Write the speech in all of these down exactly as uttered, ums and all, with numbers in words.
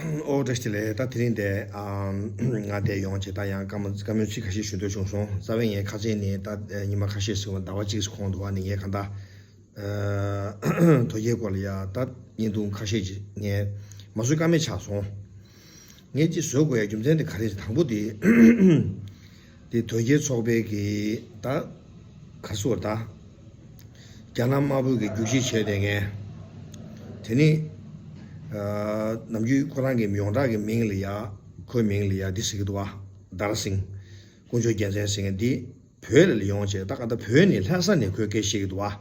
ཨོ་བཀྲ་ཤིས་བདེ་ལེགས། ད་དེ་རིང་འདི་ཨམ་ང་འདིར་ཡོང་བྱས་ད་ཡང་བཀའ་མོལ་བཀའ་མོལ་ཚིག་ཁ་ཤས་ཞུ་འདོད་བྱུང་སོང་། རྩ་བའི་ངས་ཁ་ཆེ་ནས་ད་ཉི་མ་ཁ་ཤས་ཟིན་པ་ཟླ་བ་གཅིག་གོང་དུ་བ་ནས་ངས་གང་ལྟར་དོལ་རྒྱལ་སྐོར་ལ་ཡ་ད་བརྙན་ཐུང་ཁ་ཤས་ཅིག་ངས་མ་བཟོས་ཀ་མེད་ཆགས་སོང་། ངས་ཅིག་བཟོ་དགོས་ཡ་རྒྱུ་མཚན་དེ་ག་རེ་རེད། དང་པོ་དེ་དེ་དོལ་རྒྱལ་ཚོགས་པའི་གི་ད་ག་སོ་ད་རྒྱ་ནག་དམར་པོའི་གི་རྒྱུག་ཁྱི་བྱས་བསྡད་མཁན་དེ་ནི་ནམ་རྒྱུན་ཁོ་རང་གི་ཡོངས་གྲགས་ཀྱི་མིང་ལ་ཡ་ཁོའི་མིང་ལ་ཡ་འདི་ཟེར་གི་འདུག་བ། དར་སིང་དཀོན་མཆོག་རྒྱལ་མཚན་ཟེར་མཁན་འདི་བོད་ལ་ཡོང་བྱས་ད་ག་ད་བོད་ནས་ལྷ་ས་ནས་ཁོས་སྐད་བཤད་ཀྱི་འདུག་བ།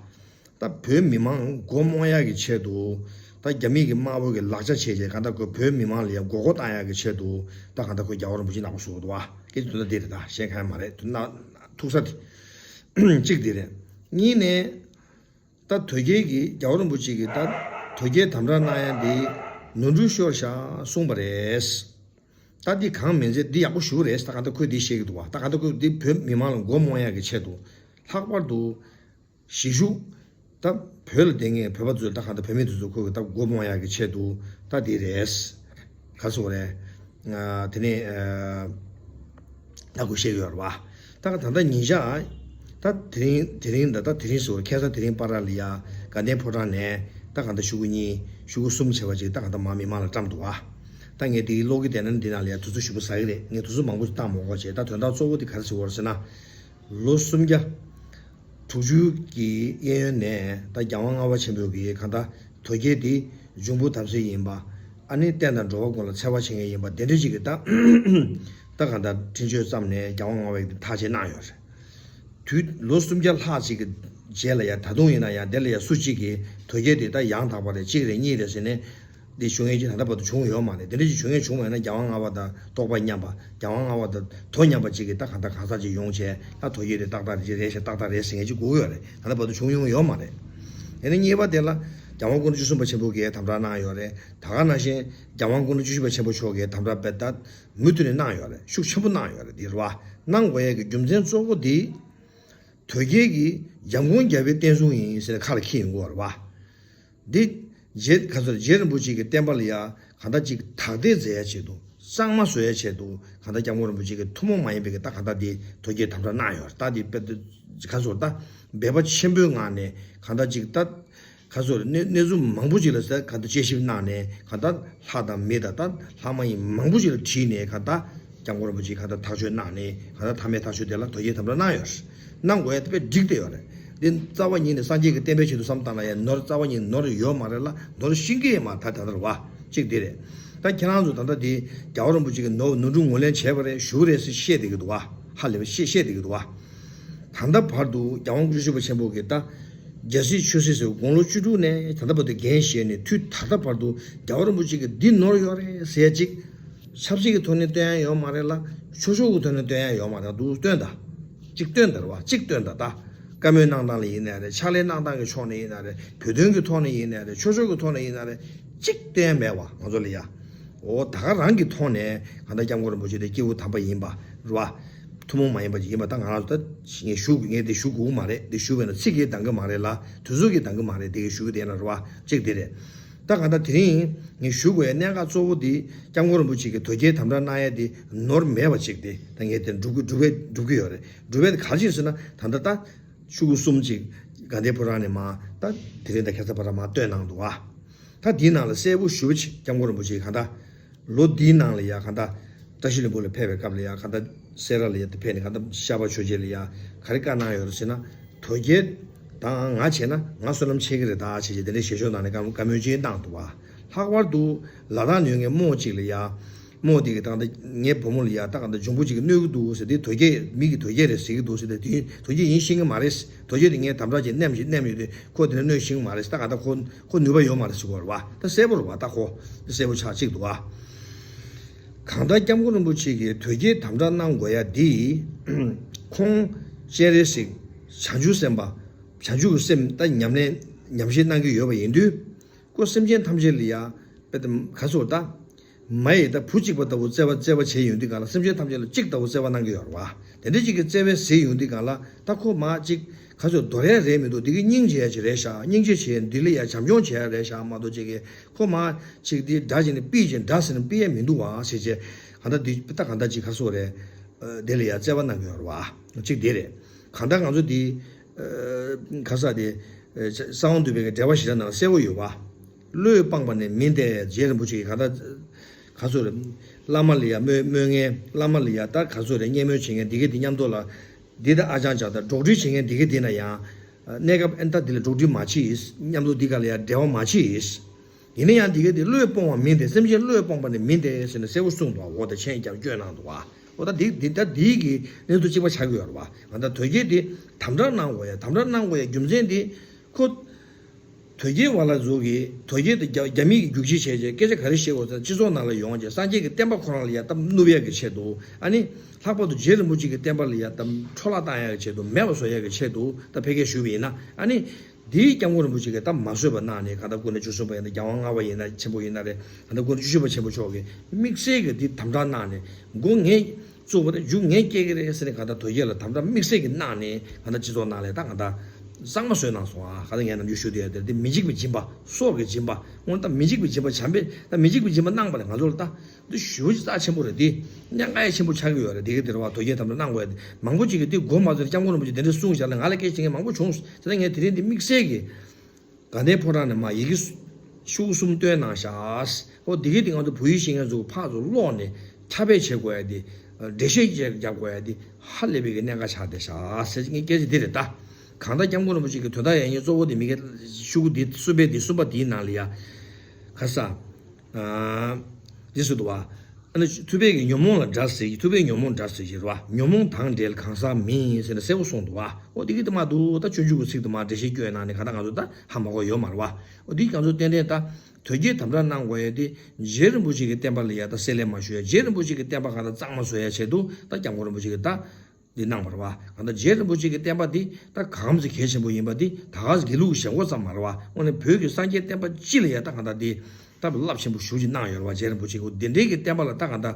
ད་བོད་མི་མང་མགོ་རྨོངས་ཡག་གི་ཆེད་དུ་ད་རྒྱ་མི་གི་དམར་པོ་གི་ལག་ཆ་བྱས་རྗེས་གང་ལྟར་ཁོས་བོད་མི་མང་ལ་ཡང་མགོ་སྐོར་བཏང་ཡག་གི་ཆེད་དུ་ད་གང་ལྟར་ཁོས་རྒྱལ་བ་རིན་པོ་ཆེ་ནག་པོ་བཟོ་གི་འདུག་བ། སྐད་ཆ་དོན་དག་འདི་རེད། ད་གཞན་གང་ཡང་མ་རེད། དོན་དག་ཐུག་ས་དེ་གཅིག་འདི་རེད། གཉིས་ནས་ད་དོལ་རྒྱལ་གྱི་རྒྱལ་བ་རིན་པོ་ཆེ་གིས་ད་དོལ་རྒྱལ་དམ་དྲག་གནང་ཡ་འདི་ནོར་འཁྲུལ་ཤོར་ཤག་གསུངས་པ་རེད། ད་འདི་གང་མིན་ཚེ་འདི་ཡག་པོ་ཞུ་རེད། ད་གང་ལྟར་ཁོས་འདི་བཤད་ཀྱི་འདུག་བ། ད་གང་ལྟར་ཁོས་འདི་བོད་མི་མང་ལ་མགོ་རྨོངས་ཡག་གི་ཆེད་དུ་ལྷག་པར་དུ་གཞིས་བཞུགས་ད་བོད་ལ་བསྡད་མཁན་བོད་པ་ཚོས་ད་གང་ལྟར་བོད་མི་དེ་ཚོ་ཁོ་གི་ད་མགོ་རྨོངས་ཡག་གི་ཆེད་དུ་ད་དེ་རེད། ག་ཚོད་རེད། ཨ་དེ་ནས་ཨ་ད་ཁོ་བཤད་ཡོད་རེད་བ། ད་ག་ད་ལྟ་ཉིན་ཞག་ད་དེ་རིང་དེ་རིང་ད་ད་དེ་རིང་ཟེར་བ་ཁ་སང་དེ་རིང་བར་ལ་ཡ་དགའ་ལྡན་ཕོ་བྲང་ནས་ད་ག་ད་ཤོག་གུ་གཉིས་ཤོག་གུ་གསུམ་བྱས་པ་ཅིག་ད་ག་ད་མ་མི་མང་ལ་བཀྲམ་འདུག་བ། ད་ངས་དེ་ཀློག་གི་བསྡད་ན་འདི་ནང་ལ་ཡ་དུས་ཚོད་ཞེ་པོ་ཟ་གི་རེད། ངས་དུས་ཚོད་མང་པོ་ཞིག་བཏང་མ་དགོས་བྱས། ད་དོན་དག་གཙོ་བོ་དེ་ག་རེ་ཟེར་བ་རེད་ཟེར་ན། ལོ་སུམ་བརྒྱ་དྲུག་ཅུ་གི་གཡས་གཡོན་ནས་ད་རྒྱལ་དབང་ལྔ་པ་ཆེན་པོ་གིས་གང་ལྟར་དོལ་རྒྱལ་འདི་འབྱུང་པོ་དམ་སྲི་ཡིན་པ། ཨ་ནི་བསྟན་དང་འགྲོ་བ་ཀུན་ལ་འཚེ་བ་བྱེད་མཁན་ཡིན་པ་དེ་འདྲ་ཅིག་གི་ད་ད་གང་ལྟར་འཕྲིན་བཅོལ་བརྩམས་ནས་རྒྱལ་དབང་ལྔ་པ་གིས་དེ་ཐག་བཅད་གནང་ཡོད་རེད། དུས་ལོ་སུམ་བརྒྱ་ལྷག་ཅིག་གི་རྗེས་ལ་ཡ་ད་དུང་ཡིན་ན་ཡང་དེ་ལ་ཡ་སུ་གཅིག་གིས་དོལ་རྒྱལ་དེ་ད་ཡང་དག་པ་རེད། གཅིག་རེད། གཉིས་རེད་ཟེར་ནས་འདི་ཞུ་མཁན་ཅིག་ད་ལྟ་བར་དུ་བྱུང་ཡོད་མ་རེད། དེ་འདྲ་ཅིག་བྱུང་མཁན་བྱུང་བ་ཡིན་ན་རྒྱལ་དབང་ལྔ་པ་དང་རྟོགས་པ་མཉམ་པ། རྒྱལ་དབང་ལྔ་པ་དང་དོ་མཉམ་པ་གཅིག་གིས་ད་གང་ལྟར་གང་ཟག་ཅིག་ཡོང་བྱས་ད་དོལ་རྒྱལ་དེ་ཏག་ཏག་རེད་ཅེས་རེད་ཤག་ཏག་ཏག་རེད་ཟེར་མཁན་ཅིག་དགོས་ཀྱི་ཡོད་རེད། ད་ལྟ་བར་དུ་བྱུང་མྱོང་ཡོད་མ་རེད། དེ་ནས་གཉིས་པ་དེ་ལ་རྒྱལ་དབང་སྐུ་ཕྲེང་བཅུ་གསུམ་པ་ཆེན་པོ་གིས་དམ་དྲག་གནང་ཡོད་རེད། ད་ག་ནང་བཞིན་རྒྱལ་དབང་སྐུ་ཕྲེང་བཅུ་བཞི་པ་ཆེན་པོ་མཆོག་གིས་དམ་དྲག་དཔེ་ད་མུ་མཐུད་ནས་གནང་ཡོད་རེད། ཤུགས་ཆེན་པོ་གནང་ཡོད་རེད། འདི་རེད་བ། གནང་དགོས་ཡས་ཀྱི་རྒྱུ་མཚན་གཙོ་བོ་འདི་དོལ་རྒྱལ་གྱིས་འཇམ་མགོན་རྒྱལ་བའི་བསྟན་སྲུང་ཡིན་ཟེར་ནས་ཁ་ལ་འཁྱེར་ཡོང་གི་ཡོད་རེད་བ། འདི་རྗེ་ག་ཚོད་རྗེ་རིན་པོ་ཆེ་གི་བསྟན་པ་ལ་ཡ་གང་ལྟར་ཅིག་དག་ཐེར་མཛད་ཡ་ཆེད་དུ་གཙང་མ་བཟོ་ཡ་ཆེད་དུ་གང་ལྟར་སྐྱབས་མགོན་རིན་པོ་ཆེ་གི་ཐུན་མོང་མ་ཡིན་པའི་གི་ད་གང་ལྟར་འདི་དོལ་རྒྱལ་དམ་དྲག་གནང་ཡོད་རེད། ད་འདི་དཔེ་ག་ཚོད་ད་འབད་པ་ཆེན་པོའི་ངང་ནས་གང་ལྟར་ཅིག་ད་ག་ཚོད་རེད། གནས་གནས་ཚུལ་མང་པོ་ཅིག་ལ་ད་གང་ལྟར་དཔྱད་ཞིབ་གནང་ནས་གང་ལྟར་ལྷ་དང་མི་དང་ད་ལྷ་མ་ཡིན་མང་པོ་ཅིག་ལ་དྲིས་ནས་གང་ལྟར་སྐྱབས་མགོན་རིན་པོ་ཆེ་གང་ལྟར་ཐག་གཅོད་གནང་ནས་གང་ལྟར་མཐའ་མའི་ཐག་གཅོད་དེ་ལ་དོལ་རྒྱལ་དམ་དྲག་གནང་ཡོད་རེད། གནང་དགོས་ཡ་དེ་དཔེ་འགྲིག་བསྡད་ཡོད་རེད། འདི་རྩ་བ་ཉིད་ནས་སངས་རྒྱས་ཀྱི་བསྟན་པའི་ཆེད་དུ་བསམ་བཏང་ན་ཡང་ནོར་རྩ་བ་ཉིད་ནོར་ཡོད་མ་རེད་ལ་ནོར་ཤེས་ཀྱི་ཡོད་མ་ད་ད་ལྟ་རེད་བ། གཅིག་དེ་རེད། ད་ཁྱེད་རང་ཚོ་ད་ལྟ་དེ་རྒྱལ་བ་རིན་པོ་ཆེ་གི་ནོར་ནོར་འཁྲུལ་ངོས་ལེན་བྱས་པ་རེད་ཞུ་རེད་ཟེར་བཤད་བསྡད་ཀྱི་འདུག་བ། ཧ་ལས་པ་བཤད་བཤད་བསྡད་ཀྱི་འདུག་བ། ད་ལྟ་བར་དུ་རྒྱལ་དབང་སྐུ་ཕྲེང་བཅུ་བཞི་པ་ཆེན་པོ་གིས་ད་རྒྱལ་སྲིད་ཆོས་སྲིད་ཟེར་དགུང་ལོ་བཅུ་དྲུག་ནས་ད་ལྟ་བར་དུ་འགན་བཞེས་ནས་དུས་ད་ལྟ་བར་དུ་རྒྱལ་བ་རིན་པོ་ཆེ་གིས་འདི་ནོར་ཡོད་རེད་ཟེར་ཅིག་ཆབ་སྲིད་ཀྱི་ཐོག་ནས་སྟོན་ཡ་ཡོད་མ་རེད་ལ་ཆོས་ཕྱོགས་ཀྱི་ཐོག་ནས་སྟོན་ཡ་ཡོད་མ་རེད། འདུག་སྟོན་ད། གཅིག་སྟོན་ད་རེད་བ། གཅིག་སྟོན་ད་ད། བཀའ་མོལ་གནང་སྟངས་ལ་ཡིན་ནའི་རེད། ཕྱག་ལས་གནང་སྟངས་ཀྱི་ཕྱོགས་ནས་ཡིན་ནའི་རེད། བོད་དོན་གྱི་ཐོག་ནས་ཡིན་ནའི་རེད། ཆོས་ཕྱོགས་ཀྱི་ཐོག་ནས་ཡིན་ནའི་རེད། གཅིག་སྟོན་མེད་བ་ང་ཚོ་ལ་ཡ། འོ་ད་ག་རང་གི་ཐོག་ནས་གང་ལྟར་སྐྱབས་མགོན་རིན་པོ་ཆེ་དེ་སྐྱེས་བུ་དམ་པ་ཡིན་པ་རེད་བ། ཐུན་མོང་མ་ཡིན་པ་ཅིག་ཡིན་པ་ད་ང་རང་ཚོ་ད་ངས་ཞུ་ངས་དེ་ཞུ་དགོས་ཀྱི་མ་རེད། དེ་ཞུ་བས་ན་ཚིག་གིས་འདང་གི་མ་རེད་ལ་དུས་ཚོད་ཀྱིས་འདང་གི་མ་རེད། དེ་གི་ཞུ་གི་དེ་ཡིན་ན་རེད་བ། གཅིག་དེ་རེད། ད་གང་ལྟར་དེ་རིང་ངས་ཞུ་དགོས་ཡ་གནད་འགག་གཙོ་བོ་དེ་སྐྱབས་མགོན་རིན་པོ་ཆེ་གིས་དོལ་རྒྱལ་དམ་དྲག་གནང་ཡ་དེ་ནོར་མེད་པ་ཅིག་དེ་ད་ངས་དེ་སྒྲུབ་གི་སྒྲུབ་གི་སྒྲུབ་གི་ཡོད་རེད། སྒྲུབ་པའི་ག་རེ་བྱས་ཟེར་ན་ད་ལྟ་ད་ཤོག་གུ་གསུམ་ཅིག་དགའ་ལྡན་ཕོ་བྲང་ནས་མར་ད་དེ་རིང་ད་ཁ་སང་བར་མར་བཏོན་གནང་འདུག་ཨ། ད་དེའི་ནང་ལ་གསལ་པོ་ཞུ་བ་ཅིག་སྐྱབས་མགོན་རིན་པོ་ཆེ་གང་ལྟར་ལོ་འདིའི་ནང་ལ་ཡ་གང་ལྟར་བཀྲ་ཤིས་ལྷུན་པོ་ལ་ཕེབས་པའི་སྐབས་ལ་ཡ་གང་ལྟར་སེ་ར་ལ་ཡ་དེ་ཕེབས་ནས་གང་ལྟར་ཤར་པ་ཆོས་རྗེ་ལ་ཡ་ག་རེ་བཀའ་གནང་ཡོད་རེད་ཟེར་ན། དོལ་རྒྱལ་དང་ང་བྱས་ན་ང་བསོད་ནམས་ཆེ་གི་རེད་ད་བྱས་རྗེས་དེ་འདྲའི་བཞེས་ཕྱོགས་ནང་ནས་བཀའ་བཀའ་མོལ་ཅིག་གནང་འདུག་བ། ལྷག་པར་དུ་ལ་དྭགས་ནས་ཡོང་མཁན་རྨོ་ཅིག་ལ་ཡ། རྨོ་དེ་གིས་ད་ལྟ་ངའི་བུ་མོ་ལ་ཡ་ད་ག་ད་འབྱུང་པོ་ཅིག་གིས་གནོད་ཀྱི་འདུག་ཟེར། དེ་དོལ་རྒྱལ་མི་གིས་དོལ་རྒྱལ་རེད་ཟེར་གྱི་འདུག་ཟེར། དེ་དེ་དོལ་རྒྱལ་ཡིན་ཤེས་ཀྱི་མ་རེད། དོལ་རྒྱལ་དེ་ངས་དམ་དྲག་ཅིག་མནན་ཞིག་མནན་ཡོད་དེ་ཁོ་དེ་འདྲ་གནོད་ཤེས་ཀྱི་མ་རེད། ད་ག་ད་ཁོ་ཁོ་ནུས་པ་ཡོད་མ་རེད་ཟེར་གྱི་ཡོད་རེད་བ། ད་གསལ་པོ་རེད་བ། ད་ཁོ་དེ་གསལ་པོ་ཆགས་གཅིག་འདུག་བ། གང་ལྟར་སྐྱབས་མགོན་རིན་པོ་ཆེ་གིས་དོལ་རྒྱལ་དམ་དྲག་གནང་དགོས་ཡ་འདི་ཁོང་སྤྱན་རས་གཟིགས་བྱང་ཆུབ་སེམས་དཔའ་བྱང་ཆུབ་ཀྱི་སེམས་ད་ཉམས་ལེན་ཉམས་བཞེས་གནང་གི་ཡོད་པ་ཡིན་དུས། ཁོ་སེམས་ཅན་ཐམས་ཅད་ལ་ཡ་དཔེ་ད་ག་ཚོད་ད་ མ་ཡི་ད་བུ་གཅིག་པ་ལྟ་བུ་བརྩེ་བ་བརྩེ་བ་བྱས་ཡོང་དུས་སྒང་ལ། སེམས་ཅན་ཐམས་ཅད་ལ་གཅིག་ལྟ་བུ་བརྩེ་བ་གནང་གི་ཡོད་རེད་བ། དེ་འདྲ་གཅིག་གི་བརྩེ་བའི་ཟེར་ཡོང་དུས་སྒང་ལ། ད་ཁོ་མ་གཅིག་ག་ཚོད་དོར་ཡ་རེད་མི་འདུག་འདི་གི་སྙིང་རྗེ་ཡ་ཅིག་རེད་ཤག་སྙིང་རྗེ་བྱས་འདི་ལ་ཡ་བྱམས་སྐྱོང་བྱེད་ཡ་རེད་ཤག་མ་གཏོགས་གཅིག་གི་ཁོ་མ་གཅིག་འདི་དགྲ་བྱས་ནས་པི་བྱས་དགྲ་ཟེར་ནས་པི་ཡ་མི་འདུག་བ་ཟེར་བྱས། ག་ད་འདི་ད་ག་ད་གཅིག་ག་ཚོད་རེད། འདི་ལ་ཡ་བརྩེ་བ་གནང་གི་ཡོད་རེད་བ། གཅིག་འདི་རེད། གང་ལྟར་ང་ཚོ་འདི་ཁ་ས་དེ་གསང་བ་འདུས་པའི་འགྲེལ་པ་ཞེ་དྲག་ནང་གསལ་བོ་ཡོད་བ། བློས་སྤངས་པ་ནི་མིན་ཏེ། རྗེ་རིན་པོ་ཆེ་གིས་གང་ལྟར་ག་ཚོད་རེད། བླ་མ་ལ་ཡ་སྨོད་སྨོད་མཁན། བླ་མ་ལ་ཡ་ད་ག་ཚོད་རེད། བརྙས་སྨོད་བྱེད་མཁན་འདི་ག་འདི་མཉམ་དུ་ལ། འདི་ད་ཨ་ཅང་ཅག་ད་འགྲོགས་འདྲིས་བྱེད་མཁན་འདི་ག་འདི་ན་ཡང་། གནས་སྐབས་ཨན་ད་འདི་ལ་འགྲོགས་འདྲིས་མ་བྱེད། མཉམ་དུ་འདི་ག་ལ་ཡ་འབྲེལ་བ་མ་བྱེད། ཡིན་ན་ཡང་འདི་ག་འདི་བློས་སྤོང་བ་མིན་ཏེ། སེམས་ཅན་བློས་སྤོང་པ་ནི་མིན་ཏེ་ཟེར་ནས་གསལ་བོ་གསུངས་འདུག་འོ་ད་མཆན་རྒྱབ་བསྐྱོན་གནང་འདུག་བ། འོ་ད་འདི་འདི་ད་འདི་གི་གནས་ཚུལ་གཅིག་པ་ཆགས་ཀྱི་ཡོད་རེད་བ། ང་ད་དོལ་རྒྱལ་འདི་དམ་དྲག་གནང་དགོས་ཡ། དམ་དྲག་གནང་དགོས་ཡ་རྒྱུ་མཚན་འདི་ཁོ། དོལ་རྒྱལ་བ་ལ་ཟུག་གིས་དོལ་རྒྱལ་དེ་རྒྱ་རྒྱ་མི་གི་རྒྱུག་ཁྱི་བྱས་རྗེས་སྐད་ཆ་ག་རེ་བཤད་དགོས་ཟེར། སྤྱི་ཚོགས་ནང་ལ་ཡོང་རྗེས་སངས་རྒྱས་ཀྱི་བསྟན་པ་ཁོ་རང་ལ་ཡ་ད་བསྣུབ་ཡ་གི་ཆེད་དུ། ཨ་ནི་ལྷག་པར་དུ་རྗེ་རིན་པོ་ཆེ་གི་བསྟན་པ་ལ་ཡ་ད་འཕྲོ་བརླག་བཏང་ཡ་གི་ཆེད་དུ། མེད་པ་བཟོ་ཡ་གི་ཆེད་དུ་ད་ཕལ་སྐད་ཞུས་པ་ཡིན་ན། ཨ་ནི་འདིའི་སྐྱབས་མགོན་རིན་པོ་ཆེ་གིས་ད་མ་བཟོད་པ་གནང་ནས། གང་ལྟར་སྐུ་ན་བཅུ་གསུམ་པ་ཡིན་ན། རྒྱལ་དབང་ལྔ་པ་ཡིན་ན། ཆེན་པོ་ཡིན་ན་རེད། གང་ལྟར་སྐུ་ན་བཅུ་བཞི་པ་ཆེན་པོ་མཆོག་གིས་དམིགས་བསལ་གྱི་འདི་དམ་དྲག་གནང་ནས། མགོ་ངས་བཙུགས་པ་དང་མཇུག་ངས་སྐྱེལ་གྱི་རེད་ཟེར་ནས་གང་ལྟར་དོལ་རྒྱལ་ལ་དམ་དྲག་དམིགས་བསལ་གྱི་གནང་ནས། གང་ལྟར་སྤྱི་ཚོགས་ནང་ལ་ད་གང་ལྟར་གཙང་མ་བཟོས་གནང་སོང་ཨ། གང་ལྟར་ངས་ནམ་རྒྱུན་ཞུ་བསྡད་ཡ་དེ་འདི་མི་འཇིགས་པའི་སྦྱིན་པ། སྲོག་གི་སྦྱིན་པ། སྔོན་ད་མི་འཇིགས་པའི་སྦྱིན་པ་བྱམས་པས། ད་མི་འཇིགས་པའི་སྦྱིན་པ་གནང་བ་ལས་ང་ཚོ་ལ་ད་འདི་ཞེ་པོ་ཅིག་རྩ་ཆེན་པོ་རེད། འདི་གནད་འགག་ཡ་ཆེན་པོ་ཆགས་ཀྱི་ཡོད་རེད། དེ་ག་དེ་རེད་བ། དོལ་རྒྱལ་དམ་དྲག་གནང་དགོས་ཡ་དེ་མང་པོ་ཅིག་གིས་འདི་མགོ་མ་ཚོས། སྐྱབས་མགོན་རིན་པོ་ཆེ་དེ་འདྲ་གསུངས་བཞག་ལ་ང་ལ་སྐད་ཆ་བྱེད་མཁན་མང་པོ་བྱུང་། དེ་ལྟར་ངས་དེ་རིང་འདི་དམིགས་བསལ་གྱི་དགའ་ལྡན་ཕོ་བྲང་ནས་མར་ཡི་གེ་ཤོག་གསུམ་བཏོན་གནང་ཤག་འོ་འདི་ག་འདི་ང་ཚོ་བོད་ཡིག་ཤེས་མཁན་ཚོ་ཕར་ཚུར་ཀློག་ནས་ཁྱབ་སྤེལ་བྱེད་དགོས་ཡ་འདི། འགྲེལ་བཤད་བརྒྱབ་དགོས་ཡ་འདི་ཧ་ལས་པའི་གི་གནད་འགག་ཆགས་བསྡད་ཤག་ཟེར་ངའི་སྐད་ཆ་འདི་རེད་ད། གང་ལྟར་སྐྱབས་མགོན་རིན་པོ་ཆེ་གི་དོན་དག་ཡ་ཡིན་གཙོ་བོ་འདི་མི་གེ་ཤོག་གུ་འདི་གསུམ་པའི་འདི་གསུམ་པ་འདིའི་ནང་ལ་ཡ། ཁ་ས། འདི་སུ་འདུག་བ། ཨ་ནི་ཐུབ་པས་ཀྱི་ཉོན་མོངས་ལ་དགྲ་ཟེར་གྱི། ཐུབ་པས་ཉོན་མོངས་དགྲ་ཟེར་གྱི་རེད་བ། ཉོན་མོངས་དང་འབྲེལ་གང་ཟག་མིན་ཟེར་ནས་གསལ་པོ་གསུངས་འདུག་བ། འོ་འདི་གི་དེ་མ་འདུག་ད་སྤྱོད་འཇུག་གི་ཚིག་དུ་མ་འགྲེལ་བཤད་སྐྱོན་གནང་ནས་གང་ལྟར་ང་ཚོ་ད་ཧ་མ་གོ་ཡོད་མ་རེད་བ། འོ་འདི་ང་ཚོ་ཏན་ཏན་ད་དོལ་རྒྱལ་དམ་དྲག་གནང་དགོས་ཡ་དེ་རྗེ་རིན་པོ་ཆེ་གི་བསྟན་པ་ལ་ཡ་ད་བསྲེ་ལྷད་མ་ཞུགས་ཡ། རྗེ་རིན་པོ་ཆེ་གི་བསྟན་པ་གང་ལྟར་གཙང་མ་བཟོ་ཡ་ཆེད་དུ་ད་སྐྱབས་མགོན་རིན་པོ་ཆེ་གི་ད། འདི་གནང་བ་རེད་བ། གང་ལྟར་རྗེ་རིན་པོ་ཆེ་གི་བསྟན་པ་འདི་ད་གང་ཙམ་གལ་ཆེན་པོ་ཡིན་པ་འདི་ད་ག་ཟེ་དགེ་ལུགས་ཀྱི་ཞེན་ཁོག་ཙམ་མ་རེད་བ། དངོས་གནས་བོད་ཀྱི་སངས་རྒྱས་བསྟན་པ་སྤྱི་ལ་ཡ་ད་གང་ལྟར་འདི་ད་རླབས་ཆེན་པོ་ཞེ་པོ་ཅིག་གནང་ཡོད་རེད་བ། རྗེ་རིན་པོ་ཆེ་གིས་འདི་འདྲའི་གི་བསྟན་པ་ལ་ད་གང་ལྟར་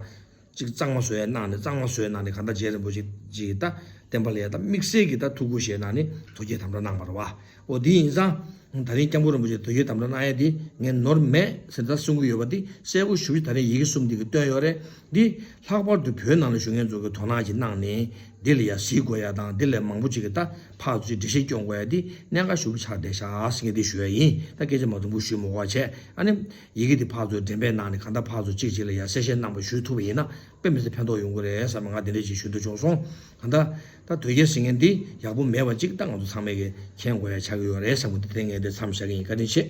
ཅིག་གཙང་མ་བཟོ་ཡ་གནང་ནས། གཙང་མ་བཟོས་གནང་ནས་གང་ལྟར་རྗེ་རིན་པོ་ཆེ་ཅིག་ད་བསྟན་པ་ལ་ཡ་ད་དམིགས་བསལ་གྱི་ད་ཐུགས་ཁུར་བཞེས་གནང་ནས་དོལ་རྒྱལ་དམ་དྲག་གནང་བ་རེད་བ། འོ་འདི་ཡིན་ཙང་། ད་རིང་སྐྱབས་མགོན་རིན་པོ་ཆེ་དོལ་རྒྱལ་དམ་དྲག་གནང་ཡ་འདི་ངས་ནོར་མེད་ཟེར་ད་གསུང་གི་ཡོད་པ་འདི་གསལ་པོ་ཞེ་པོ་ཅིག་ད་རིང་ཡི་གེ་གསུམ་འདི་གིས་སྟོན་ཡོད་རེད། འདི་ལྷག་པར་དུ་བོད་ནང་ལ་བཞུགས་མཁན་ཚོ་གིས་དོ་སྣང་ཅིག་གནང་ནས། འདི་ལ་ཡ་གཟིགས་དགོས་ཡ་དང་། འདི་ལས་མང་པོ་ཅིག་གིས་ད་ཕར་ཚུར་འགྲེལ་བཤད་སྐྱོན་དགོས་ཡ་འདི་གནད་འགག་ཞེ་པོ་ཆགས་བསྡད་ཤག་ཟེར་མཁན་འདི་ཞུ་ཡ་ཡིན། ད་སྐད་ཆ་མང་པོ་ཞུ་མི་དགོས་པ་བྱས། ཨ་ནི་ཡི་གེ་འདི་ཕར་ཚུར་འགྲེམས་སྤེལ་གནང་ནས་གང་ལྟར་ཕར་ཚུར་གཅིག་གཅིག་ལ་ཡ་གསལ་བཤད་རྣམ་པ་ཞུ་ཐུབ་པ་ཡིན་ན་དཔེ་མི་སྲིད་ཕན་ཐོགས་ཡོང་གི་རེད་བསམ་པ་ང་འདི་འདྲ་ཅིག་ཞུ་འདོད་བྱུང་སོང་། གང་ལྟར་ད་དོལ་རྒྱལ་ཟེར་མཁན་འདི་ཡག་པོ་མེད་པ་ཅིག་ད་ང་ཚོ་ཚང་མས་གི་མཁྱེན་དགོས་ཡ་ཆགས་ཀྱི་ཡོད་རེད་བསམ་གི། འདི་དེ་ངས་འདི་མཚམས་བཞག་གི་ཡིན། བཀའ་དྲིན་ཆེ།